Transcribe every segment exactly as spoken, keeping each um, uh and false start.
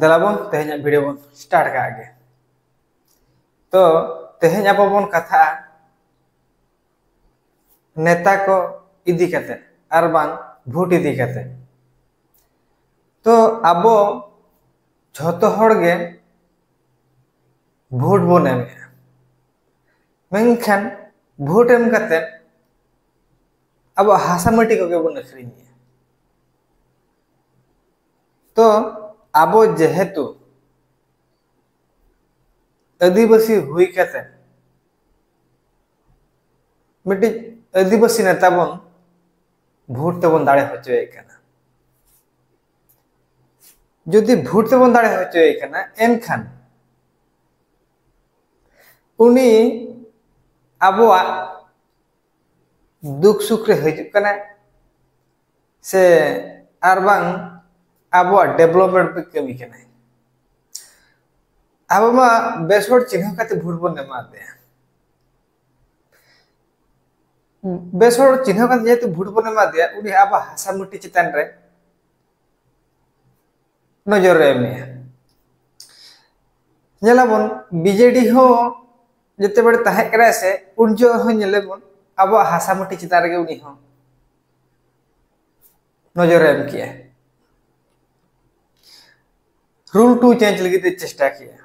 ᱫᱮᱞᱟ ᱵᱚᱱ ᱛᱮᱦᱮᱧᱟᱜ ᱵᱷᱤᱰᱤᱭᱳ ᱵᱚᱱ ᱥᱴᱟᱨᱴ ᱠᱟᱜ ᱜᱮ᱾ ᱛᱚ ᱛᱮᱦᱮᱧ ᱟᱵᱚ ᱵᱚᱱ ᱠᱟᱛᱷᱟᱜᱼᱟ ᱱᱮᱛᱟ ᱠᱚ ᱤᱫᱤ ᱠᱟᱛᱮ ᱟᱨ ᱵᱟᱝ ᱵᱷᱳᱴ ᱤᱫᱤ ᱠᱟᱛᱮ᱾ ᱛᱚ ᱟᱵᱚ ᱡᱷᱚᱛᱚ ᱦᱚᱲ ᱜᱮ ᱵᱷᱳᱴ ᱵᱚᱱ ᱮᱢᱮᱜᱼᱟ, ᱢᱮᱱᱠᱷᱟᱱ ᱵᱷᱳᱴ ᱮᱢ ᱠᱟᱛᱮ ᱟᱵᱚᱣᱟᱜ ᱦᱟᱥᱟ ᱢᱟᱹᱴᱤ ᱠᱚᱜᱮ ᱵᱚᱱ ᱟᱹᱠᱷᱨᱤᱧᱮᱜᱼᱟ᱾ ᱛᱚ ᱟᱵᱚ ᱡᱮᱦᱮᱛᱩ ᱟᱹᱫᱤᱵᱟᱹᱥᱤ ᱦᱩᱭ ᱠᱟᱛᱮ ᱢᱤᱫᱴᱤᱡ ᱟᱹᱫᱤᱵᱟᱹᱥᱤ ᱱᱮᱛᱟ ᱵᱚᱱ ᱵᱷᱳᱴ ᱛᱮᱵᱚᱱ ᱫᱟᱲᱮ ᱦᱚᱪᱚᱭᱮ ᱠᱟᱱᱟ, ᱡᱩᱫᱤ ᱵᱷᱳᱴ ᱛᱮᱵᱚᱱ ᱫᱟᱲᱮ ᱦᱚᱪᱚᱭᱮ ᱠᱟᱱᱟ, ᱮᱱᱠᱷᱟᱱ ᱩᱱᱤ ᱟᱵᱚᱣᱟᱜ ᱫᱩᱠ ᱥᱩᱠ ᱨᱮ ᱦᱤᱡᱩᱜ ᱠᱟᱱᱟᱭ, ᱥᱮ ᱟᱨ ᱵᱟᱝ ᱟᱵᱚᱣᱟᱜ ᱰᱮᱵᱷᱞᱚᱯᱢᱮᱱᱴ ᱯᱮ ᱠᱟᱹᱢᱤ ᱠᱟᱱᱟᱭ᱾ ᱟᱵᱚ ᱢᱟ ᱵᱮᱥ ᱦᱚᱲ ᱪᱤᱱᱦᱟᱹᱣ ᱠᱟᱛᱮ ᱵᱷᱳᱴ ᱵᱚᱱ ᱮᱢᱟ ᱫᱮᱭᱟ᱾ ᱵᱮᱥ ᱦᱚᱲ ᱪᱤᱱᱦᱟᱹᱣ ᱠᱟᱛᱮ ᱡᱮᱦᱮᱛᱩ ᱵᱷᱳᱴ ᱵᱚᱱ ᱮᱢᱟ ᱫᱮᱭᱟ, ᱩᱱᱤ ᱟᱵᱚ ᱦᱟᱥᱟ ᱢᱟᱹᱴᱤ ᱪᱮᱛᱟᱱ ᱨᱮ ᱱᱚᱡᱚᱨ ᱨᱮ ᱮᱢᱮᱜᱼᱟ᱾ ᱧᱮᱞᱟᱵᱚᱱ, ᱵᱤᱡᱮᱰᱤ ᱦᱚᱸ ᱡᱮᱛᱮ ᱵᱮᱲᱮ ᱛᱟᱦᱮᱸ ᱠᱟᱱᱟᱭ ᱥᱮ, ᱩᱱ ᱡᱚᱦᱚᱜ ᱦᱚᱸ ᱧᱮᱞᱮᱵᱚᱱ ᱟᱵᱚᱣᱟᱜ ᱦᱟᱥᱟ ᱢᱟᱹᱴᱤ ᱪᱮᱛᱟᱱ ᱨᱮᱜᱮ ᱩᱱᱤ ᱦᱚᱸ ᱱᱚᱡᱚᱨ ᱮ ᱮᱢ ᱠᱮᱜᱼᱟ᱾ ᱨᱩᱞ ᱴᱩ ᱪᱮᱧᱡᱽ ᱞᱟᱹᱜᱤᱫ ᱮ ᱪᱮᱥᱴᱟ ᱠᱮᱜᱼᱟ᱾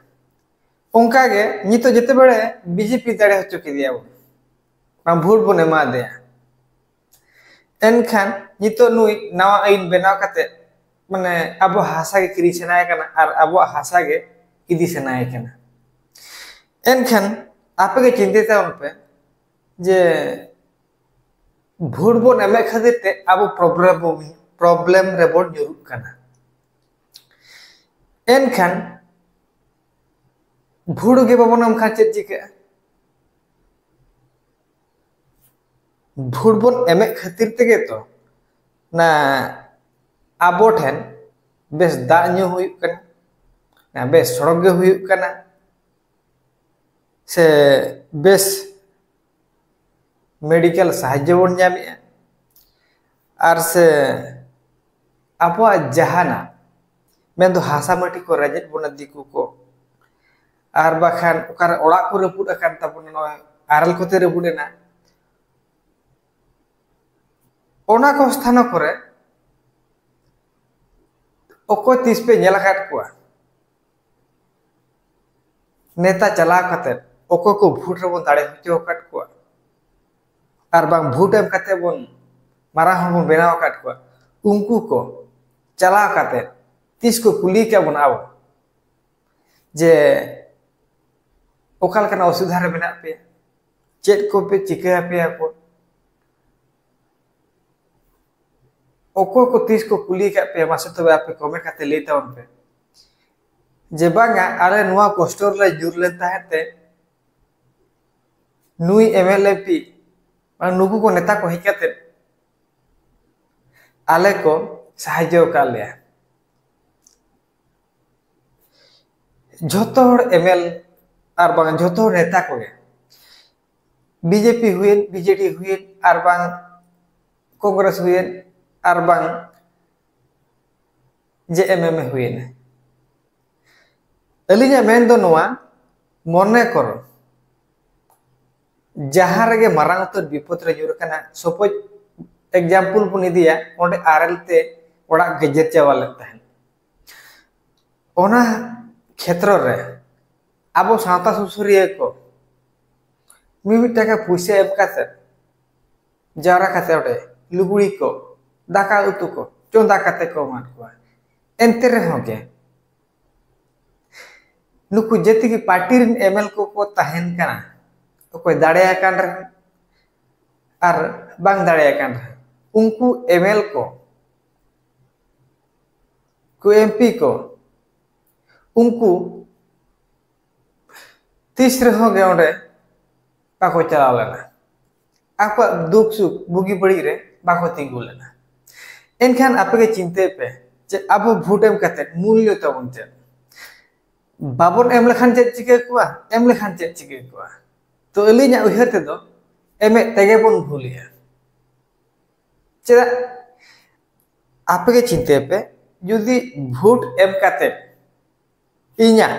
ᱚᱱᱠᱟᱜᱮ ᱱᱤᱛᱚᱜ ᱡᱮᱛᱮ ᱵᱮᱲᱮ ᱵᱤᱡᱮᱯᱤ ᱫᱟᱲᱮ ᱦᱚᱪᱚ ᱠᱮᱫᱮᱭᱟ ᱵᱚᱱ, ᱵᱟᱝ ᱵᱷᱳᱴ ᱵᱚᱱ ᱮᱢᱟ ᱫᱮᱭᱟ, ᱮᱱᱠᱷᱟᱱ ᱱᱤᱛᱚᱜ ᱱᱩᱭ ᱱᱟᱣᱟ ᱟᱹᱭᱤᱱ ᱵᱮᱱᱟᱣ ᱠᱟᱛᱮ, ᱢᱟᱱᱮ, ᱟᱵᱚ ᱦᱟᱥᱟ ᱜᱮ ᱠᱤᱨᱤᱧ ᱥᱟᱱᱟᱭᱮ ᱠᱟᱱᱟ ᱟᱨ ᱟᱵᱚᱣᱟᱜ ᱦᱟᱥᱟ ᱜᱮ ᱤᱫᱤ ᱥᱟᱱᱟᱭᱮ ᱠᱟᱱᱟ᱾ ᱮᱱᱠᱷᱟᱱ ᱟᱯᱮ ᱜᱮ ᱪᱤᱱᱛᱟᱹᱭ ᱛᱟᱵᱚᱱ ᱯᱮ ᱡᱮ ᱵᱷᱳᱴ ᱵᱚᱱ ᱮᱢᱮᱫ ᱠᱷᱟᱹᱛᱤᱨ ᱛᱮ ᱟᱵᱚ ᱯᱨᱚᱵᱞᱮᱢ ᱵᱚᱱ, ᱯᱨᱚᱵᱞᱮᱢ ᱨᱮᱵᱚᱱ ᱧᱩᱨᱩᱜ ᱠᱟᱱᱟ᱾ ᱮᱱᱠᱷᱟᱱ ᱵᱷᱳᱴ ᱜᱮ ᱵᱟᱵᱚᱱ ᱮᱢ ᱠᱷᱟᱱ ᱪᱮᱫ ᱪᱤᱠᱟᱹᱜᱼᱟ? ᱵᱷᱳᱴ ᱵᱚᱱ ᱮᱢᱮᱫ ᱠᱷᱟᱹᱛᱤᱨ ᱛᱮᱜᱮ ᱛᱚ ᱱᱟ ᱟᱵᱚ ᱴᱷᱮᱱ ᱵᱮᱥ ᱫᱟᱜ ᱧᱩ ᱦᱩᱭᱩᱜ ᱠᱟᱱᱟ, ᱱᱟ ᱵᱮᱥ ᱥᱚᱲᱚᱠ ᱜᱮ ᱦᱩᱭᱩᱜ ᱠᱟᱱᱟ, ᱥᱮ ᱵᱮᱥ ᱢᱮᱰᱤᱠᱮᱞ ᱥᱟᱦᱟᱡᱽᱡᱚ ᱵᱚᱱ ᱧᱟᱢᱮᱜᱼᱟ, ᱟᱨ ᱥᱮ ᱟᱵᱚᱣᱟᱜ ᱡᱟᱦᱟᱱᱟᱜ ᱢᱮᱱᱫᱚ ᱦᱟᱥᱟ ᱢᱟᱹᱴᱤ ᱠᱚ ᱨᱮᱡᱮᱫ ᱵᱚᱱᱟ ᱫᱤᱠᱩ ᱠᱚ, ᱟᱨ ᱵᱟᱠᱷᱟᱱ ᱚᱠᱟᱨᱮ ᱚᱲᱟᱜ ᱠᱚ ᱨᱟᱹᱯᱩᱫ ᱟᱠᱟᱱ ᱛᱟᱵᱚᱱᱟ, ᱱᱚᱜᱼᱚᱭ ᱟᱨᱮᱞ ᱠᱚᱛᱮ ᱨᱟᱹᱯᱩᱫ ᱮᱱᱟ, ᱚᱱᱟ ᱠᱚ ᱥᱛᱷᱟᱱ ᱠᱚᱨᱮ ᱚᱠᱚᱭ ᱛᱤᱥ ᱯᱮ ᱧᱮᱞ ᱟᱠᱟᱫ ᱠᱚᱣᱟ ᱱᱮᱛᱟ ᱪᱟᱞᱟᱣ ᱠᱟᱛᱮ ᱚᱠᱚᱭ ᱠᱚ ᱵᱷᱳᱴ ᱨᱮᱵᱚᱱ ᱫᱟᱲᱮ ᱦᱚᱪᱚ ᱟᱠᱟᱫ ᱠᱚᱣᱟ, ᱟᱨ ᱵᱟᱝ ᱵᱷᱳᱴ ᱮᱢ ᱠᱟᱛᱮ ᱵᱚᱱ ᱢᱟᱨᱟᱝ ᱦᱚᱲ ᱵᱚᱱ ᱵᱮᱱᱟᱣ ᱟᱠᱟᱫ ᱠᱚᱣᱟ, ᱩᱱᱠᱩ ᱠᱚ ᱪᱟᱞᱟᱣ ᱠᱟᱛᱮ ᱛᱤᱥ ᱠᱚ ᱠᱩᱞᱤ ᱠᱟᱜ ᱵᱚᱱᱟ ᱟᱵᱚ ᱡᱮ ᱚᱠᱟ ᱞᱮᱠᱟᱱᱟᱜ ᱚᱥᱩᱵᱤᱫᱷᱟ ᱨᱮ ᱢᱮᱱᱟᱜ ᱯᱮᱭᱟ, ᱪᱮᱫ ᱠᱚᱯᱮ ᱪᱤᱠᱟᱹ ᱟᱯᱮᱭᱟ ᱠᱚ? ᱚᱠᱚᱭ ᱠᱚ ᱛᱤᱥ ᱠᱚ ᱠᱩᱞᱤ ᱟᱠᱟᱫ ᱯᱮᱭᱟ? ᱢᱟᱥᱮ ᱛᱚᱵᱮ ᱟᱯᱮ ᱠᱚᱢᱮᱱᱴ ᱠᱟᱛᱮ ᱞᱟᱹᱭ ᱛᱟᱵᱚᱱ ᱯᱮ ᱡᱮ ᱵᱟᱝᱟ, ᱟᱞᱮ ᱱᱚᱣᱟ ᱠᱚᱥᱴᱚ ᱨᱮᱞᱮ ᱧᱩᱨ ᱞᱮᱱ ᱛᱟᱦᱮᱸᱫ ᱛᱮ ᱱᱩᱭ ᱮᱢ ᱮᱞ ᱮ ᱯᱤ, ᱢᱟᱱᱮ ᱱᱩᱠᱩ ᱠᱚ ᱱᱮᱛᱟ ᱠᱚ ᱦᱮᱡ ᱠᱟᱛᱮ ᱟᱞᱮ ᱠᱚ ᱥᱟᱦᱟᱡᱽᱡᱚ ᱟᱠᱟᱫ ᱞᱮᱭᱟ᱾ ᱡᱷᱚᱛᱚ ᱦᱚᱲ ᱮᱢ ᱮᱞ ᱟᱨ ᱵᱟᱝ ᱡᱷᱚᱛᱚ ᱦᱚᱲ ᱱᱮᱛᱟ ᱠᱚᱜᱮ, ᱵᱤ ᱡᱮ ᱯᱤ ᱦᱩᱭᱮᱱ, ᱵᱤ ᱡᱮ ᱰᱤ ᱦᱩᱭᱮᱱ, ᱟᱨ ᱵᱟᱝ ᱠᱚᱝᱜᱨᱮᱥ ᱦᱩᱭᱮᱱ, ᱟᱨ ᱵᱟᱝ ᱡᱮ ᱮᱢ ᱮᱢ ᱮ ᱦᱩᱭᱮᱱ, ᱟᱹᱞᱤᱧᱟᱜ ᱢᱮᱱ ᱫᱚ ᱱᱚᱣᱟ, ᱢᱚᱱᱮ ᱠᱚᱨᱚ ᱡᱟᱦᱟᱸ ᱨᱮᱜᱮ ᱢᱟᱨᱟᱝ ᱩᱛᱟᱹᱨ ᱵᱤᱯᱚᱫ ᱨᱮ ᱧᱩᱨ ᱟᱠᱟᱱᱟ, ᱥᱚᱯᱳᱡ ᱮᱠᱡᱟᱢᱯᱚᱞ ᱵᱚᱱ ᱤᱫᱤᱭᱟ, ᱚᱸᱰᱮ ᱟᱨᱮᱞ ᱛᱮ ᱚᱲᱟᱜ ᱜᱮᱡᱮᱨ ᱪᱟᱵᱟ ᱞᱮᱱ ᱛᱟᱦᱮᱸᱫ᱾ ᱚᱱᱟ ᱠᱷᱮᱛᱨᱚ ᱨᱮ ᱟᱵᱚ ᱥᱟᱶᱛᱟ ᱥᱩᱥᱟᱹᱨᱤᱭᱟᱹ ᱠᱚ ᱢᱤᱢᱤᱫ ᱴᱟᱠᱟ ᱯᱩᱭᱥᱟᱹ ᱮᱢ ᱠᱟᱛᱮ, ᱡᱟᱣᱨᱟ ᱠᱟᱛᱮ ᱚᱸᱰᱮ ᱞᱩᱜᱽᱲᱤ ᱠᱚ, ᱫᱟᱠᱟ ᱩᱛᱩ ᱠᱚ ᱪᱚᱸᱫᱟ ᱠᱟᱛᱮ ᱠᱚ ᱮᱢᱟᱫ ᱠᱚᱣᱟ᱾ ᱮᱱᱛᱮ ᱨᱮᱦᱚᱸ ᱜᱮ ᱱᱩᱠᱩ ᱡᱮᱛᱮ ᱜᱮ ᱯᱟᱨᱴᱤ ᱨᱮᱱ ᱮᱢ ᱮᱞ ᱠᱚᱠᱚ ᱛᱟᱦᱮᱱ ᱠᱟᱱᱟ, ᱚᱠᱚᱭ ᱫᱟᱲᱮᱭᱟᱠᱟᱱ ᱨᱮᱦᱚᱸ ᱟᱨ ᱵᱟᱝ ᱫᱟᱲᱮᱭᱟᱠᱟᱱ ᱨᱮᱦᱚᱸ, ᱩᱱᱠᱩ ᱮᱢ ᱮᱞ ᱠᱚ, ᱠᱚ ᱮᱢ ᱯᱤ ᱠᱚ, ᱩᱱᱠᱩ ᱛᱤᱥ ᱨᱮᱦᱚᱸ ᱜᱮ ᱚᱸᱰᱮ ᱵᱟᱠᱚ ᱪᱟᱞᱟᱣ ᱞᱮᱱᱟ, ᱟᱠᱚᱣᱟᱜ ᱫᱩᱠ ᱥᱩᱠ ᱵᱩᱜᱤ ᱵᱟᱹᱲᱤᱡ ᱨᱮ ᱵᱟᱠᱚ ᱛᱤᱸᱜᱩ ᱞᱮᱱᱟ᱾ ᱮᱱᱠᱷᱟᱱ ᱟᱯᱮ ᱜᱮ ᱪᱤᱱᱛᱟᱹᱭ ᱯᱮ ᱡᱮ ᱟᱵᱚ ᱵᱷᱳᱴ ᱮᱢ ᱠᱟᱛᱮ ᱢᱩᱞᱭᱚ ᱛᱟᱵᱚᱱ ᱪᱮᱫ? ᱵᱟᱵᱚᱱ ᱮᱢ ᱞᱮᱠᱷᱟᱱ ᱪᱮᱫ ᱪᱤᱠᱟᱹ ᱠᱚᱣᱟ, ᱮᱢ ᱞᱮᱠᱷᱟᱱ ᱪᱮᱫ ᱪᱤᱠᱟᱹ ᱠᱚᱣᱟ? ᱛᱚ ᱟᱹᱞᱤᱧᱟᱜ ᱩᱭᱦᱟᱹᱨ ᱛᱮᱫᱚ ᱮᱢᱮᱫ ᱛᱮᱜᱮ ᱵᱚᱱ ᱵᱷᱩᱞᱮᱜᱼᱟ᱾ ᱪᱮᱫᱟᱜ? ᱟᱯᱮ ᱜᱮ ᱪᱤᱱᱛᱟᱹᱭ ᱯᱮ, ᱡᱩᱫᱤ ᱵᱷᱳᱴ ᱮᱢ ᱠᱟᱛᱮ ᱤᱧᱟᱹᱜ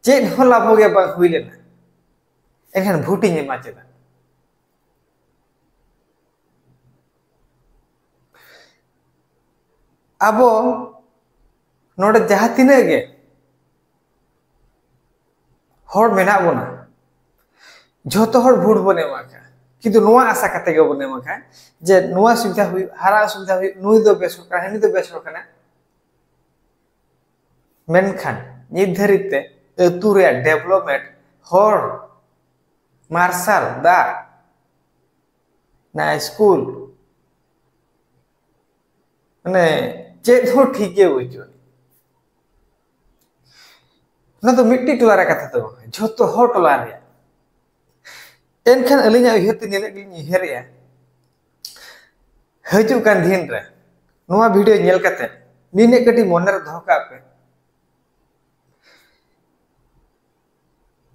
ᱪᱮᱫ ᱦᱚᱸ ᱞᱟᱵᱷ ᱜᱮ ᱵᱟᱝ ᱦᱩᱭ ᱞᱮᱱᱟ, ᱮᱱᱠᱷᱟᱱ ᱵᱷᱳᱴ ᱤᱧ ᱮᱢᱟ ᱪᱮᱫᱟᱜ? ᱟᱵᱚ ᱱᱚᱰᱮ ᱡᱟᱦᱟᱸ ᱛᱤᱱᱟᱹᱜ ᱜᱮ ᱦᱚᱲ ᱢᱮᱱᱟᱜ ᱵᱚᱱᱟ, ᱡᱷᱚᱛᱚ ᱦᱚᱲ ᱵᱷᱳᱴ ᱵᱚᱱ ᱮᱢᱟ ᱠᱟᱜᱼᱟ, ᱠᱤᱱᱛᱩ ᱱᱚᱣᱟ ᱟᱥᱟ ᱠᱟᱛᱮ ᱜᱮᱵᱚᱱ ᱮᱢᱟ ᱠᱟᱜᱼᱟ ᱡᱮ ᱱᱚᱣᱟ ᱥᱩᱵᱤᱫᱷᱟ ᱦᱩᱭᱩᱜ, ᱦᱟᱨᱟ ᱥᱩᱵᱤᱫᱷᱟ ᱦᱩᱭᱩᱜ, ᱱᱩᱭ ᱫᱚ ᱵᱮᱥ ᱦᱚᱲ ᱠᱟᱱᱟ, ᱦᱟᱹᱱᱤ ᱫᱚ ᱵᱮᱥ ᱦᱚᱲ ᱠᱟᱱᱟ᱾ ᱢᱮᱱᱠᱷᱟᱱ ᱱᱤᱛ ᱫᱷᱟᱹᱨᱤᱡ ᱛᱮ ᱟᱹᱛᱩ ᱨᱮᱭᱟᱜ ᱰᱮᱵᱷᱞᱚᱯᱢᱮᱱᱴ, ᱦᱚᱨ, ᱢᱟᱨᱥᱟᱞ, ᱫᱟᱜ, ᱱᱟ ᱥᱠᱩᱞ, ᱢᱟᱱᱮ ᱪᱮᱫ ᱦᱚᱸ ᱴᱷᱤᱠ ᱜᱮ ᱵᱟᱹᱪᱩᱜᱼᱟ᱾ ᱚᱱᱟ ᱫᱚ ᱢᱤᱫᱴᱤᱡ ᱴᱚᱞᱟ ᱨᱮᱭᱟᱜ ᱠᱟᱛᱷᱟ ᱫᱚ ᱵᱟᱝ, ᱡᱷᱚᱛᱚ ᱦᱚᱲ ᱴᱚᱞᱟ ᱨᱮᱭᱟᱜ᱾ ᱮᱱᱠᱷᱟᱱ ᱟᱹᱞᱤᱧᱟᱜ ᱩᱭᱦᱟᱹᱨ ᱛᱮ ᱱᱤᱱᱟᱹᱜ ᱜᱮᱞᱤᱧ ᱩᱭᱦᱟᱹᱨᱮᱜᱼᱟ, ᱦᱤᱡᱩᱜ ᱠᱟᱱ ᱫᱤᱱ ᱨᱮ ᱱᱚᱣᱟ ᱵᱷᱤᱰᱤᱭᱳ ᱧᱮᱞ ᱠᱟᱛᱮ ᱱᱤᱱᱟᱹᱜ ᱠᱟᱹᱴᱤᱡ ᱢᱚᱱᱮ ᱨᱮ ᱫᱚᱦᱚ ᱠᱟᱜ ᱯᱮ,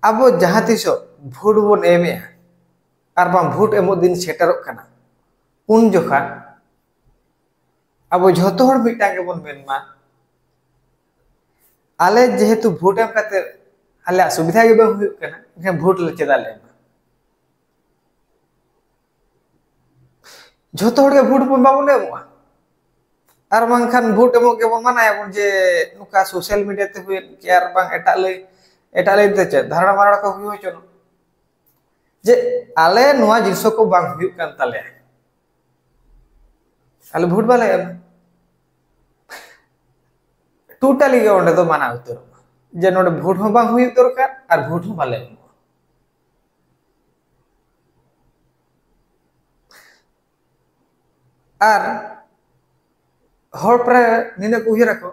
ᱟᱵᱚ ᱡᱟᱦᱟᱸ ᱛᱤᱥᱚᱜ ᱵᱷᱳᱴ ᱵᱚᱱ ᱮᱢᱮᱜᱼᱟ ᱟᱨ ᱵᱟᱝ ᱵᱷᱳᱴ ᱮᱢᱚᱜ ᱫᱤᱱ ᱥᱮᱴᱮᱨᱚᱜ ᱠᱟᱱᱟ, ᱩᱱ ᱡᱚᱠᱷᱟ ᱟᱵᱚ ᱡᱷᱚᱛᱚ ᱦᱚᱲ ᱢᱤᱫᱴᱟᱝ ᱜᱮᱵᱚᱱ ᱢᱮᱱ ᱢᱟ, ᱟᱞᱮ ᱡᱮᱦᱮᱛᱩ ᱵᱷᱳᱴ ᱮᱢ ᱠᱟᱛᱮ ᱟᱞᱮᱭᱟᱜ ᱥᱩᱵᱤᱫᱷᱟ ᱜᱮ ᱵᱟᱝ ᱦᱩᱭᱩᱜ ᱠᱟᱱᱟ, ᱮᱱᱠᱷᱟᱱ ᱵᱷᱳᱴ ᱞᱮ ᱪᱮᱫᱟᱜ ᱞᱮ ᱮᱢᱟ? ᱡᱷᱚᱛᱚ ᱦᱚᱲ ᱜᱮ ᱵᱷᱳᱴ ᱵᱚᱱ ᱵᱟᱵᱚᱱ ᱮᱢᱚᱜᱼᱟ᱾ ᱟᱨ ᱵᱟᱝᱠᱷᱟᱱ ᱵᱷᱳᱴ ᱮᱢᱚᱜ ᱜᱮᱵᱚᱱ ᱢᱟᱱᱟᱭᱟᱵᱚᱱ ᱡᱮ ᱱᱚᱝᱠᱟ ᱥᱳᱥᱟᱞ ᱢᱤᱰᱤᱭᱟ ᱛᱮ ᱦᱩᱭᱮᱱ ᱜᱮ, ᱟᱨ ᱵᱟᱝ ᱮᱴᱟᱜ ᱞᱟᱹᱭ, ᱮᱴᱟᱜ ᱞᱟᱹᱭ ᱛᱮ ᱪᱮᱫ ᱫᱷᱟᱨᱚᱱᱟ ᱢᱟᱨᱟᱲᱟ ᱠᱚ ᱦᱩᱭ ᱦᱚᱪᱚᱱ, ᱡᱮ ᱟᱞᱮ ᱱᱚᱣᱟ ᱡᱤᱱᱤᱥ ᱠᱚ ᱵᱟᱝ ᱦᱩᱭᱩᱜ ᱠᱟᱱ ᱛᱟᱞᱮᱭᱟ, ᱟᱞᱮ ᱵᱷᱳᱴ ᱵᱟᱞᱮ ᱮᱢᱟ᱾ ᱴᱳᱴᱟᱞᱤ ᱜᱮ ᱚᱸᱰᱮ ᱫᱚ ᱢᱟᱱᱟ ᱩᱛᱟᱹᱨᱚᱜᱼᱟ ᱡᱮ ᱱᱚᱰᱮ ᱵᱷᱳᱴ ᱦᱚᱸ ᱵᱟᱝ ᱦᱩᱭᱩᱜ ᱫᱚᱨᱠᱟᱨ ᱟᱨ ᱵᱷᱳᱴ ᱦᱚᱸ ᱵᱟᱞᱮ ᱮᱢᱚᱜᱼᱟ᱾ ᱟᱨ ᱦᱚᱲ ᱯᱨᱟᱭ ᱱᱤᱱᱟᱹᱜ ᱠᱚ ᱩᱭᱦᱟᱹᱨᱟᱠᱚ,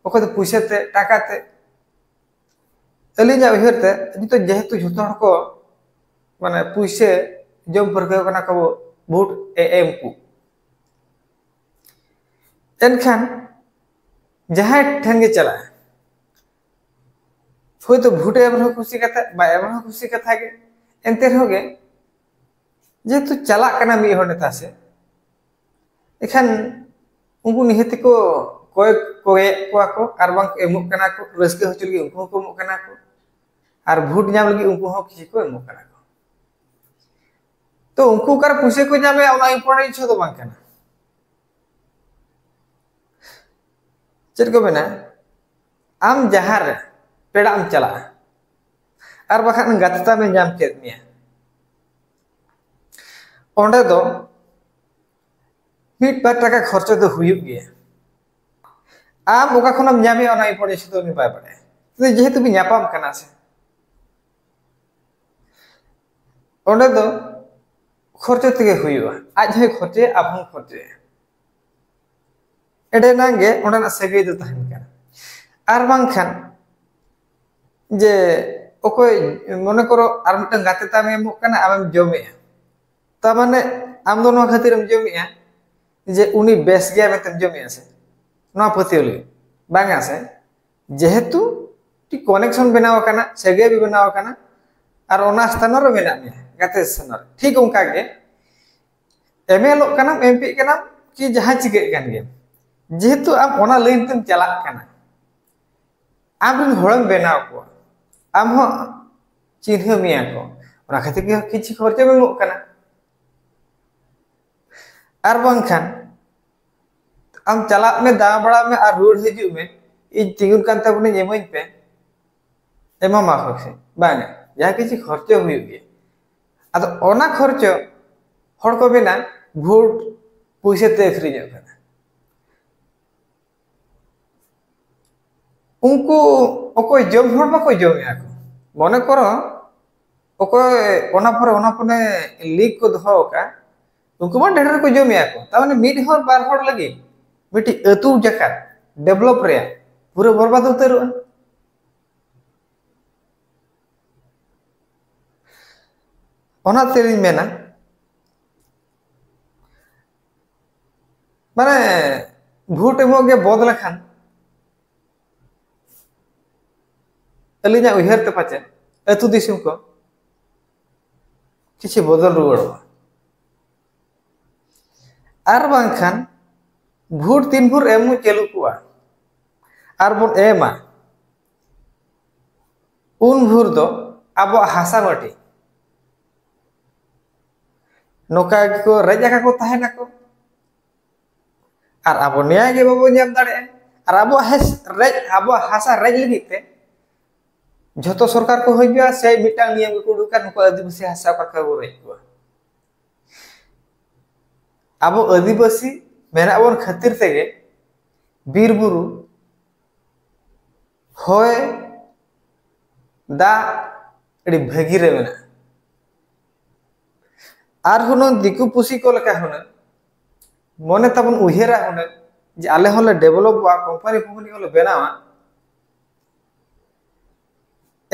ᱚᱠᱚᱭ ᱫᱚ ᱯᱩᱭᱥᱟᱹ ᱛᱮ, ᱴᱟᱠᱟ ᱛᱮ᱾ ᱟᱹᱞᱤᱧᱟᱜ ᱩᱭᱦᱟᱹᱨ ᱛᱮ ᱱᱤᱛᱚᱜ ᱡᱮᱦᱮᱛᱩ ᱡᱷᱚᱛᱚ ᱦᱚᱲ ᱠᱚ ᱢᱟᱱᱮ ᱯᱩᱭᱥᱟᱹ ᱡᱚᱢ ᱯᱟᱹᱨᱠᱟᱹᱣ ᱠᱟᱱᱟ ᱠᱚ ᱵᱷᱳᱴ ᱮ ᱮᱢ ᱠᱚ, ᱮᱱᱠᱷᱟᱱ ᱡᱟᱦᱟᱸᱭ ᱴᱷᱮᱱ ᱜᱮ ᱪᱟᱞᱟᱜᱼᱟ, ᱦᱳᱭᱛᱳ ᱵᱷᱳᱴ ᱮᱢ ᱨᱮᱦᱚᱸ ᱠᱩᱥᱤ ᱠᱟᱛᱷᱟ, ᱵᱟᱭ ᱮᱢ ᱨᱮᱦᱚᱸ ᱠᱩᱥᱤ ᱠᱟᱛᱷᱟ ᱜᱮ, ᱮᱱᱛᱮ ᱨᱮᱦᱚᱸ ᱜᱮ ᱡᱮᱦᱮᱛᱩ ᱪᱟᱞᱟᱜ ᱠᱟᱱᱟ ᱢᱤᱫ ᱦᱚᱲ ᱱᱮᱛᱟ ᱥᱮᱫ, ᱮᱱᱠᱷᱟᱱ ᱩᱱᱠᱩ ᱱᱤᱦᱟᱹᱛ ᱠᱚ ᱠᱚᱭ ᱠᱚᱭᱮᱫ ᱠᱚᱣᱟ ᱠᱚ, ᱟᱨ ᱵᱟᱝ ᱮᱢᱚᱜ ᱠᱟᱱᱟ ᱠᱚ, ᱨᱟᱹᱥᱠᱟᱹ ᱦᱚᱪᱚ ᱞᱟᱹᱜᱤᱫ ᱩᱱᱠᱩ ᱦᱚᱸᱠᱚ ᱮᱢᱚᱜ ᱠᱟᱱᱟ ᱠᱚ, ᱟᱨ ᱵᱷᱳᱴ ᱧᱟᱢ ᱞᱟᱹᱜᱤᱫ ᱩᱱᱠᱩ ᱦᱚᱸ ᱠᱤᱪᱷᱩ ᱠᱚ ᱮᱢᱚᱜ ᱠᱟᱱᱟ ᱠᱚ᱾ ᱛᱚ ᱩᱱᱠᱩ ᱚᱠᱟᱨᱮ ᱯᱩᱭᱥᱟᱹ ᱠᱚ ᱧᱟᱢᱮᱫᱼᱟ, ᱚᱱᱟ important issue ᱫᱚ ᱵᱟᱝ ᱠᱟᱱᱟ᱾ ᱪᱮᱫ ᱠᱚ ᱢᱮᱱᱟ, ᱟᱢ ᱡᱟᱦᱟᱸ ᱨᱮ ᱯᱮᱲᱟᱜ ᱮᱢ ᱪᱟᱞᱟᱜᱼᱟ, ᱟᱨ ᱵᱟᱠᱷᱟᱱ ᱜᱟᱛᱮ ᱛᱟᱢᱮ ᱧᱟᱢ ᱠᱮᱫ ᱢᱮᱭᱟ, ᱚᱸᱰᱮ ᱫᱚ ᱢᱤᱫ ᱵᱟᱨ ᱴᱟᱠᱟ ᱠᱷᱚᱨᱪᱟ ᱫᱚ ᱦᱩᱭᱩᱜ ᱜᱮᱭᱟ᱾ ᱟᱢ ᱚᱠᱟ ᱠᱷᱚᱱᱮᱢ ᱧᱟᱢᱮᱜᱼᱟ, ᱚᱱᱟ important ᱫᱚ ᱩᱱᱤ ᱵᱟᱭ ᱵᱟᱲᱟᱭᱟ᱾ ᱡᱮᱦᱮᱛᱩ ᱵᱤᱱ ᱧᱟᱯᱟᱢ ᱠᱟᱱᱟ ᱥᱮ, ᱚᱸᱰᱮ ᱫᱚ ᱠᱷᱚᱨᱪᱟ ᱛᱮᱜᱮ ᱦᱩᱭᱩᱜᱼᱟ᱾ ᱟᱡ ᱦᱚᱸᱭ ᱠᱷᱚᱨᱪᱟᱭᱟ, ᱟᱵᱚ ᱦᱚᱸ ᱠᱷᱚᱨᱪᱟᱭᱟ᱾ ᱮᱸᱰᱮᱱᱟᱝ ᱜᱮ ᱚᱸᱰᱮᱱᱟᱜ ᱥᱟᱹᱜᱟᱹᱭ ᱫᱚ ᱛᱟᱦᱮᱱ ᱠᱟᱱᱟ᱾ ᱟᱨ ᱵᱟᱝᱠᱷᱟᱱ ᱡᱮ ᱚᱠᱚᱭ, ᱢᱚᱱᱮ ᱠᱚᱨᱚ ᱟᱨ ᱢᱤᱫᱴᱟᱝ ᱜᱟᱛᱮ ᱛᱟᱢᱮ ᱮᱢᱚᱜ ᱠᱟᱱᱟ, ᱟᱢᱮᱢ ᱡᱚᱢᱮᱜᱼᱟ, ᱛᱟᱨ ᱢᱟᱱᱮ ᱟᱢ ᱫᱚ ᱱᱚᱣᱟ ᱠᱷᱟᱹᱛᱤᱨᱮᱢ ᱡᱚᱢᱮᱜᱼᱟ ᱡᱮ ᱩᱱᱤ ᱵᱮᱥ ᱜᱮᱭᱟ ᱢᱮᱱᱛᱮᱢ ᱡᱚᱢᱮᱜᱼᱟ ᱥᱮ? ᱱᱚᱣᱟ ᱯᱟᱹᱛᱭᱟᱹᱣ ᱞᱟᱹᱜᱤᱫ ᱵᱟᱝᱟ ᱥᱮ? ᱡᱮᱦᱮᱛᱩ ᱢᱤᱫᱴᱤᱡ connection ᱵᱮᱱᱟᱣ ᱟᱠᱟᱱᱟ, ᱥᱟᱹᱜᱟᱹᱭ ᱵᱮᱱᱟᱣ ᱟᱠᱟᱱᱟ, ᱟᱨ ᱚᱱᱟ ᱥᱛᱷᱟᱱ ᱨᱮ ᱢᱮᱱᱟᱜ ᱢᱮᱭᱟ, ᱜᱟᱛᱮ ᱥᱛᱷᱟᱱ ᱨᱮ᱾ ᱴᱷᱤᱠ ᱚᱱᱠᱟ ᱜᱮ MLAᱜ ᱠᱟᱱᱟᱢ, MP ᱠᱟᱱᱟᱢ, ᱠᱤ ᱡᱟᱦᱟᱸ ᱪᱤᱠᱟᱹᱜ ᱠᱟᱱ ᱜᱮᱭᱟ, ᱡᱮᱦᱮᱛᱩ ᱟᱢ ᱚᱱᱟ line ᱛᱮᱢ ᱪᱟᱞᱟᱜ ᱠᱟᱱᱟ, ᱟᱢ ᱨᱮᱱ ᱦᱚᱲᱮᱢ ᱵᱮᱱᱟᱣ ᱠᱚᱣᱟ, ᱟᱢ ᱦᱚᱸ ᱪᱤᱱᱦᱟᱹ ᱢᱮᱭᱟ ᱠᱚ, ᱚᱱᱟ ᱠᱷᱟᱹᱛᱤᱨ ᱜᱮ ᱠᱤᱪᱷᱩ ᱠᱷᱚᱨᱪᱟ ᱮᱢᱚᱜ ᱠᱟᱱᱟ᱾ ᱟᱨ ᱵᱟᱝᱠᱷᱟᱱ ᱟᱢ ᱪᱟᱞᱟᱜ ᱢᱮ, ᱫᱟᱬᱟ ᱵᱟᱲᱟᱜ ᱢᱮ ᱟᱨ ᱨᱩᱣᱟᱹᱲ ᱦᱤᱡᱩᱜ ᱢᱮ, "ᱤᱧ ᱛᱤᱸᱜᱩᱱ ᱠᱟᱱ ᱛᱟᱵᱚᱱᱟᱹᱧ, ᱮᱢᱟᱹᱧ ᱯᱮ", ᱮᱢᱟᱢᱟ ᱠᱚ ᱥᱮ ᱵᱟᱝ? ᱡᱟᱦᱟᱸ ᱠᱤᱪᱷᱩ ᱠᱷᱚᱨᱪᱟ ᱦᱩᱭᱩᱜ ᱜᱮᱭᱟ, ᱟᱫᱚ ᱚᱱᱟ ᱠᱷᱚᱨᱪᱟ ᱦᱚᱲ ᱠᱚ ᱢᱮᱱᱟ ᱵᱷᱳᱴ ᱯᱩᱭᱥᱟᱹ ᱛᱮ ᱟᱹᱠᱷᱨᱤᱧᱚᱜ ᱠᱟᱱᱟ᱾ ᱩᱱᱠᱩ ᱚᱠᱚᱭ ᱡᱚᱢ ᱦᱚᱲ ᱵᱟᱠᱚ ᱡᱚᱢᱮᱜᱼᱟ ᱠᱚ, ᱢᱚᱱᱮ ᱠᱚᱨᱚ ᱚᱠᱚᱭ ᱚᱱᱟ ᱯᱚᱨᱮ ᱚᱱᱟ ᱯᱚᱨᱮ ᱞᱤᱜᱽ ᱠᱚ ᱫᱚᱦᱚ ᱟᱠᱟᱫ, ᱩᱱᱠᱩ ᱢᱟ ᱰᱷᱮᱨ ᱠᱚ ᱡᱚᱢᱮᱜᱼᱟ ᱠᱚ᱾ ᱛᱟᱨ ᱢᱟᱱᱮ ᱢᱤᱫ ᱦᱚᱲ ᱵᱟᱨ ᱦᱚᱲ ᱞᱟᱹᱜᱤᱫ ᱢᱤᱫᱴᱤᱡ ᱟᱹᱛᱩ ᱡᱟᱠᱟᱛ develop ᱨᱮᱭᱟᱜ ᱯᱩᱨᱟᱹ ᱵᱚᱨᱵᱟᱫ ᱩᱛᱟᱹᱨᱚᱜᱼᱟ᱾ ᱚᱱᱟ ᱛᱮᱞᱤᱧ ᱢᱮᱱᱟ, ᱢᱟᱱᱮ ᱵᱷᱳᱴ ᱮᱢᱚᱜ ᱜᱮ ᱵᱚᱫ ᱞᱮᱠᱷᱟᱱ ᱟᱹᱞᱤᱧᱟᱜ ᱩᱭᱦᱟᱹᱨ ᱛᱮ ᱯᱟᱪᱮᱫ ᱟᱹᱛᱩ ᱫᱤᱥᱚᱢ ᱠᱚ ᱠᱤᱪᱷᱩ ᱵᱚᱫᱚᱞ ᱨᱩᱣᱟᱹᱲᱚᱜᱼᱟ᱾ ᱟᱨ ᱵᱟᱝᱠᱷᱟᱱ ᱵᱷᱳᱴ ᱛᱤᱱ ᱵᱷᱳᱨ ᱮᱢ ᱪᱟᱹᱞᱩ ᱠᱚᱜᱼᱟ ᱟᱨ ᱵᱚᱱ ᱮᱢᱟ, ᱩᱱ ᱵᱷᱳᱨ ᱫᱚ ᱟᱵᱚᱣᱟᱜ ᱦᱟᱥᱟ ᱢᱟᱹᱴᱤ ᱱᱚᱝᱠᱟ ᱜᱮᱠᱚ ᱨᱮᱡ ᱟᱠᱟ ᱠᱚ ᱛᱟᱦᱮᱱᱟᱠᱚ᱾ ᱟᱨ ᱟᱵᱚ ᱱᱮᱭᱟᱭ ᱜᱮ ᱵᱟᱵᱚ ᱧᱟᱢ ᱫᱟᱲᱮᱭᱟᱜᱼᱟ᱾ ᱟᱨ ᱟᱵᱚᱣᱟᱜ ᱦᱮᱥ-, ᱨᱮᱡ, ᱟᱵᱚᱣᱟᱜ ᱦᱟᱥᱟ ᱨᱮᱡ ᱞᱟᱹᱜᱤᱫ ᱛᱮ ᱡᱷᱚᱛᱚ ᱥᱚᱨᱠᱟᱨ ᱠᱚ ᱦᱤᱡᱩᱜᱼᱟ, ᱥᱮ ᱢᱤᱫᱴᱟᱝ ᱱᱤᱭᱚᱢ ᱜᱮᱠᱚ ᱩᱰᱩᱠᱟ, ᱱᱩᱠᱩ ᱟᱹᱫᱤᱵᱟᱹᱥᱤ ᱦᱟᱥᱟ ᱚᱠᱟ ᱠᱷᱚᱱ ᱵᱚ ᱨᱮᱡ ᱠᱚᱣᱟ? ᱟᱵᱚ ᱟᱹᱫᱤᱵᱟᱹᱥᱤ ᱢᱮᱱᱟᱜ ᱵᱚᱱ ᱠᱷᱟᱹᱛᱤᱨ ᱛᱮᱜᱮ ᱵᱤᱨ ᱵᱩᱨᱩ, ᱦᱚᱭ, ᱫᱟᱜ ᱟᱹᱰᱤ ᱵᱷᱟᱹᱜᱤ ᱨᱮ ᱢᱮᱱᱟᱜᱼᱟ᱾ ᱟᱨ ᱦᱩᱱᱟᱹᱝ ᱫᱤᱠᱩ ᱯᱩᱥᱤ ᱠᱚ ᱞᱮᱠᱟ ᱦᱩᱱᱟᱹᱝ ᱢᱚᱱᱮ ᱛᱟᱵᱚᱱ ᱩᱭᱦᱟᱹᱨᱟ ᱦᱩᱱᱟᱹᱝ ᱡᱮ ᱟᱞᱮ ᱦᱚᱸᱞᱮ ᱰᱮᱵᱷᱞᱚᱯᱚᱜᱼᱟ, ᱠᱳᱢᱯᱟᱱᱤ ᱯᱷᱳᱢᱯᱟᱱᱤ ᱦᱚᱸᱞᱮ ᱵᱮᱱᱟᱣᱟ᱾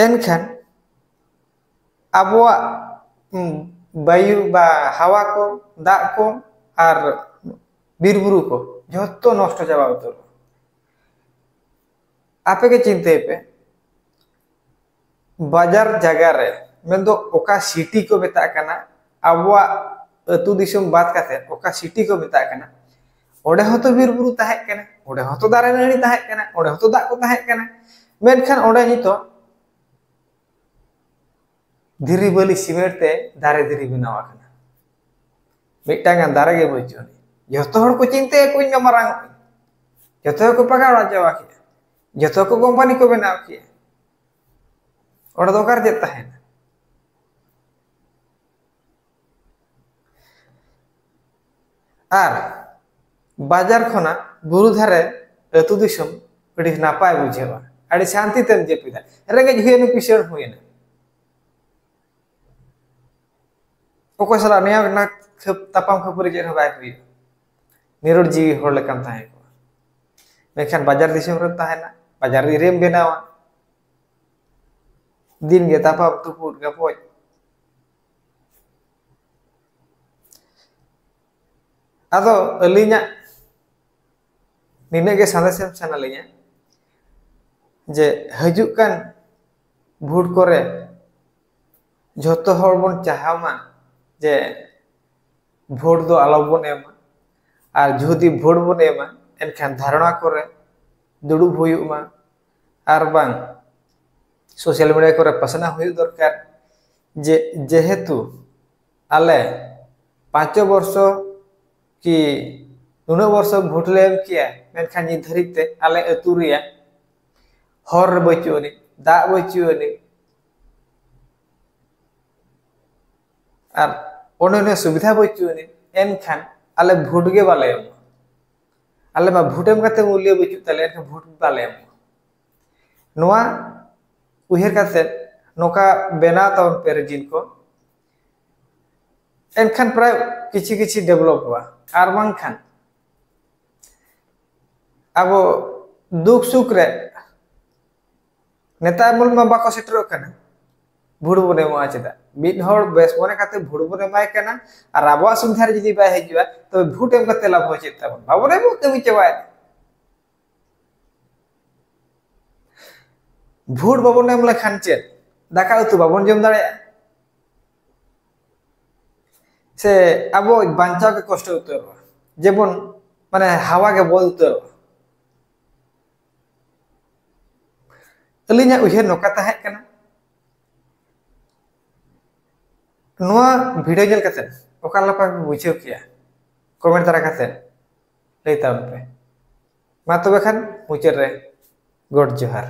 ᱮᱱᱠᱷᱟᱱ ᱟᱵᱚᱣᱟᱜ, ᱩᱸ, ᱵᱟᱭᱩ ᱵᱟ ᱦᱟᱣᱟ ᱠᱚ, ᱫᱟᱜ ᱠᱚ ᱟᱨ ᱵᱤᱨ ᱵᱩᱨᱩ ᱠᱚ ᱡᱷᱚᱛᱚ ᱱᱚᱥᱴᱚ ᱪᱟᱵᱟ ᱩᱛᱟᱹᱨᱚᱜᱼᱟ᱾ ᱟᱯᱮ ᱜᱮ ᱪᱤᱱᱛᱟᱹᱭ ᱯᱮ, ᱵᱟᱡᱟᱨ ᱡᱟᱭᱜᱟ ᱨᱮ, ᱢᱮᱱᱫᱚ ᱚᱠᱟ ᱥᱤᱴᱤ ᱠᱚ ᱢᱮᱛᱟᱜ ᱠᱟᱱᱟ, ᱟᱵᱚᱣᱟᱜ ᱟᱹᱛᱩ ᱫᱤᱥᱚᱢ ᱵᱟᱫ ᱠᱟᱛᱮ ᱚᱠᱟ ᱥᱤᱴᱤ ᱠᱚ ᱢᱮᱛᱟᱜ ᱠᱟᱱᱟ, ᱚᱸᱰᱮ ᱦᱚᱸᱛᱚ ᱵᱤᱨ ᱵᱩᱨᱩ ᱛᱟᱦᱮᱸ ᱠᱟᱱᱟ, ᱚᱸᱰᱮ ᱦᱚᱸᱛᱚ ᱫᱟᱨᱮ ᱱᱟᱹᱲᱤ ᱛᱟᱦᱮᱸ ᱠᱟᱱᱟ, ᱚᱸᱰᱮ ᱦᱚᱸᱛᱚ ᱫᱟᱜ ᱠᱚ ᱛᱟᱦᱮᱸ ᱠᱟᱱᱟ᱾ ᱢᱮᱱᱠᱷᱟᱱ ᱚᱸᱰᱮ ᱱᱤᱛᱚᱜ ᱫᱷᱤᱨᱤ ᱵᱟᱹᱞᱤ ᱥᱤᱢᱮᱱᱴ ᱛᱮ ᱫᱟᱨᱮ ᱫᱷᱤᱨᱤ ᱵᱮᱱᱟᱣ ᱟᱠᱟᱱᱟ᱾ ᱢᱤᱫᱴᱟᱝ ᱜᱟᱱ ᱫᱟᱨᱮ ᱜᱮ ᱵᱟᱹᱪᱩᱜ ᱟᱹᱱᱤᱡ᱾ ᱡᱚᱛᱚ ᱦᱚᱲ ᱠᱚ ᱪᱤᱱᱛᱟᱹᱭᱟ, ᱠᱚ ᱤᱧ ᱢᱟ ᱢᱟᱨᱟᱝ ᱚᱜ ᱟᱹᱧ᱾ ᱡᱚᱛᱚ ᱦᱚᱲ ᱠᱚ ᱯᱟᱠᱟ ᱚᱲᱟᱜ ᱪᱟᱵᱟ ᱠᱮᱫᱟ, ᱡᱚᱛᱚ ᱠᱚ ᱠᱳᱢᱯᱟᱱᱤ ᱠᱚ ᱵᱮᱱᱟᱣ ᱠᱮᱫᱟ᱾ ᱚᱸᱰᱮ ᱫᱚ ᱚᱠᱟᱨᱮ ᱪᱮᱫ ᱛᱟᱦᱮᱱᱟ? ᱟᱨ ᱵᱟᱡᱟᱨ ᱠᱷᱚᱱᱟᱜ ᱵᱩᱨᱩ ᱫᱷᱟᱨᱮ ᱟᱹᱛᱩ ᱫᱤᱥᱚᱢ ᱟᱹᱰᱤ ᱱᱟᱯᱟᱭ ᱵᱩᱡᱷᱟᱹᱜᱼᱟ, ᱟᱹᱰᱤ ᱥᱟᱱᱛᱤ ᱛᱮᱢ ᱡᱟᱹᱯᱤᱫᱟ᱾ ᱨᱮᱸᱜᱮᱡ ᱦᱩᱭᱮᱱ, ᱠᱤᱥᱟᱹᱬ ᱦᱩᱭᱮᱱ, ᱚᱠᱚᱭ ᱥᱟᱞᱟᱜ ᱱᱮᱭᱟᱣ ᱨᱮᱱᱟᱜ ᱠᱷᱟᱹᱯ-, ᱛᱟᱯᱟᱢ ᱠᱷᱟᱹᱯᱟᱹᱨᱤ ᱪᱮᱫ ᱦᱚᱸ ᱵᱟᱭ ᱦᱩᱭᱩᱜᱼᱟ᱾ ᱱᱤᱨᱚᱲ ᱡᱤᱣᱤ ᱦᱚᱲ ᱞᱮᱠᱟᱢ ᱛᱟᱦᱮᱸ ᱠᱚᱜᱼᱟ᱾ ᱢᱮᱱᱠᱷᱟᱱ ᱵᱟᱡᱟᱨ ᱫᱤᱥᱚᱢ ᱨᱮᱢ ᱛᱟᱦᱮᱱᱟ, ᱵᱟᱡᱟᱨ ᱨᱮᱢ ᱵᱮᱱᱟᱣᱟ, ᱫᱤᱱ ᱜᱮ ᱛᱟᱯᱟᱢ ᱛᱩᱯᱩᱫ ᱜᱟᱯᱚᱡ᱾ ᱟᱫᱚ ᱟᱹᱞᱤᱧᱟᱜ ᱱᱤᱱᱟᱹᱜ ᱜᱮ ᱥᱟᱸᱫᱮᱥ ᱮᱢ ᱥᱟᱱᱟ ᱞᱤᱧᱟ ᱡᱮ ᱦᱤᱡᱩᱜ ᱠᱟᱱ ᱵᱷᱳᱴ ᱠᱚᱨᱮ ᱡᱷᱚᱛᱚ ᱦᱚᱲ ᱵᱚᱱ ᱪᱟᱦᱟᱣ ᱢᱟ ᱡᱮ ᱵᱷᱳᱴ ᱫᱚ ᱟᱞᱚ ᱵᱚᱱ ᱮᱢᱟ, ᱟᱨ ᱡᱩᱫᱤ ᱵᱷᱳᱴ ᱵᱚᱱ ᱮᱢᱟ, ᱮᱱᱠᱷᱟᱱ ᱫᱷᱟᱨᱱᱟ ᱠᱚᱨᱮ ᱫᱩᱲᱩᱵ ᱦᱩᱭᱩᱜ ᱢᱟ, ᱟᱨ ᱵᱟᱝ ᱥᱳᱥᱟᱞ ᱢᱤᱰᱤᱭᱟ ᱠᱚᱨᱮ ᱯᱟᱥᱱᱟᱣ ᱦᱩᱭᱩᱜ ᱫᱚᱨᱠᱟᱨ ᱡᱮ ᱡᱮᱦᱮᱛᱩ ᱟᱞᱮ ᱯᱟᱸᱪᱚ ᱵᱚᱨᱥᱚ ᱠᱤ ᱱᱩᱱᱟᱹᱜ ᱵᱚᱨᱥᱚ ᱵᱷᱳᱴ ᱞᱮ ᱮᱢ ᱠᱮᱜᱼᱟ, ᱢᱮᱱᱠᱷᱟᱱ ᱱᱤᱛ ᱫᱷᱟᱹᱨᱤᱡ ᱛᱮ ᱟᱞᱮ ᱟᱹᱛᱩ ᱨᱮᱭᱟᱜ ᱦᱚᱨ ᱨᱮ ᱵᱟᱹᱪᱩᱜ ᱟᱹᱱᱤᱡ, ᱫᱟᱜ ᱵᱟᱹᱪᱩᱜ ᱟᱹᱱᱤᱡ, ᱟᱨ ᱚᱱᱮ ᱚᱱᱟ ᱥᱩᱵᱤᱫᱷᱟ ᱵᱟᱹᱪᱩᱜ ᱟᱹᱱᱤᱡ, ᱮᱱᱠᱷᱟᱱ ᱟᱞᱮ ᱵᱷᱳᱴ ᱜᱮ ᱵᱟᱞᱮ ᱮᱢᱟ᱾ ᱟᱞᱮ ᱢᱟ ᱵᱷᱳᱴ ᱮᱢ ᱠᱟᱛᱮ ᱢᱩᱞᱭᱟᱹ ᱵᱟᱹᱪᱩᱜ ᱛᱟᱞᱮᱭᱟ, ᱮᱱᱠᱷᱟᱱ ᱵᱷᱳᱴ ᱵᱟᱞᱮ ᱮᱢᱟ᱾ ᱱᱚᱣᱟ ᱩᱭᱦᱟᱹᱨ ᱠᱟᱛᱮ ᱱᱚᱝᱠᱟ ᱵᱮᱱᱟᱣ ᱛᱟᱵᱚᱱ ᱯᱮ ᱨᱤᱡᱤᱱ ᱠᱚ, ᱮᱱᱠᱷᱟᱱ ᱯᱨᱟᱭ ᱠᱤᱪᱷᱤ ᱠᱤᱪᱷᱤ ᱰᱮᱵᱷᱞᱚᱯᱚᱜᱼᱟ᱾ ᱟᱨ ᱵᱟᱝᱠᱷᱟᱱ ᱟᱵᱚ ᱫᱩᱠ ᱥᱩᱠ ᱨᱮ ᱱᱮᱛᱟ ᱟᱢᱚᱞ ᱢᱟ ᱵᱟᱠᱚ ᱥᱮᱴᱮᱨᱚᱜ ᱠᱟᱱᱟ᱾ ᱵᱷᱳᱴ ᱵᱚᱱ ᱮᱢᱚᱜᱼᱟ ᱪᱮᱫᱟᱜ? ᱢᱤᱫ ᱦᱚᱲ ᱵᱮᱥ ᱢᱚᱱᱮ ᱠᱟᱛᱮ ᱵᱷᱳᱴ ᱵᱚᱱ ᱮᱢᱟᱭ ᱠᱟᱱᱟ, ᱟᱨ ᱟᱵᱚᱣᱟᱜ ᱥᱩᱵᱤᱫᱷᱟ ᱨᱮ ᱡᱩᱫᱤ ᱵᱟᱭ ᱦᱤᱡᱩᱜᱼᱟ, ᱛᱚᱵᱮ ᱵᱷᱳᱴ ᱮᱢ ᱠᱟᱛᱮ ᱞᱟᱵᱷ ᱦᱚᱸ ᱪᱮᱫ ᱛᱟᱵᱚᱱ? ᱵᱟᱵᱚᱱ ᱮᱢᱚᱜ, ᱠᱟᱹᱢᱤ ᱪᱟᱵᱟᱭᱮᱱᱟ᱾ ᱵᱷᱳᱴ ᱵᱟᱵᱚᱱ ᱮᱢ ᱞᱮᱠᱷᱟᱱ ᱪᱮᱫ ᱫᱟᱠᱟ ᱩᱛᱩ ᱵᱟᱵᱚᱱ ᱡᱚᱢ ᱫᱟᱲᱮᱭᱟᱜᱼᱟ? ᱥᱮ ᱟᱵᱚ ᱵᱟᱧᱪᱟᱣ ᱜᱮ ᱠᱚᱥᱴᱚ ᱩᱛᱟᱹᱨᱚᱜᱼᱟ? ᱡᱮᱢᱚᱱ ᱢᱟᱱᱮ ᱦᱟᱣᱟ ᱜᱮ ᱵᱚᱱᱫ ᱩᱛᱟᱹᱨᱚᱜᱼᱟ᱾ ᱟᱹᱞᱤᱧᱟᱜ ᱩᱭᱦᱟᱹᱨ ᱱᱚᱝᱠᱟ ᱛᱟᱦᱮᱸ ᱠᱟᱱᱟ᱾ ᱱᱚᱣᱟ ᱵᱷᱤᱰᱤᱭᱳ ᱧᱮᱞ ᱠᱟᱛᱮ ᱚᱠᱟ ᱞᱮᱠᱟ ᱯᱮ ᱵᱩᱡᱷᱟᱹᱣ ᱠᱮᱜᱼᱟ? ᱠᱚᱢᱮᱱᱴ ᱫᱟᱨᱟ ᱠᱟᱛᱮ ᱞᱟᱹᱭ ᱛᱟᱵᱚᱱ ᱯᱮ᱾ ᱢᱟ ᱛᱚᱵᱮ ᱠᱷᱟᱱ ᱢᱩᱪᱟᱹᱫ ᱨᱮ ᱜᱚᱰ ᱡᱚᱦᱟᱨ᱾